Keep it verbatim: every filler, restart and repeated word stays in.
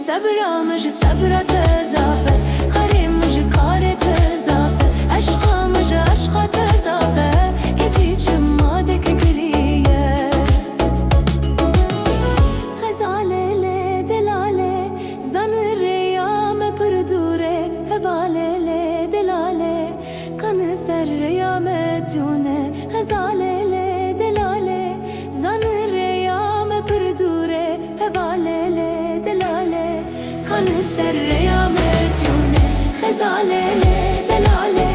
Sebra min ji sebra te zaf e, karê min ji karê te zaf e, eşqa min ji eşqa te zaf e, keçî çima dike giliye. Xezalê lê delalê, zanin rêya me pir dûr e, hevalê lê delalê, kanin ser rêya me tune. Xezalê lê delalê, zanin rêya me pir dûr e, hevalê lê delalê, kanin ser rêya me tune. Xezalê lê delalê,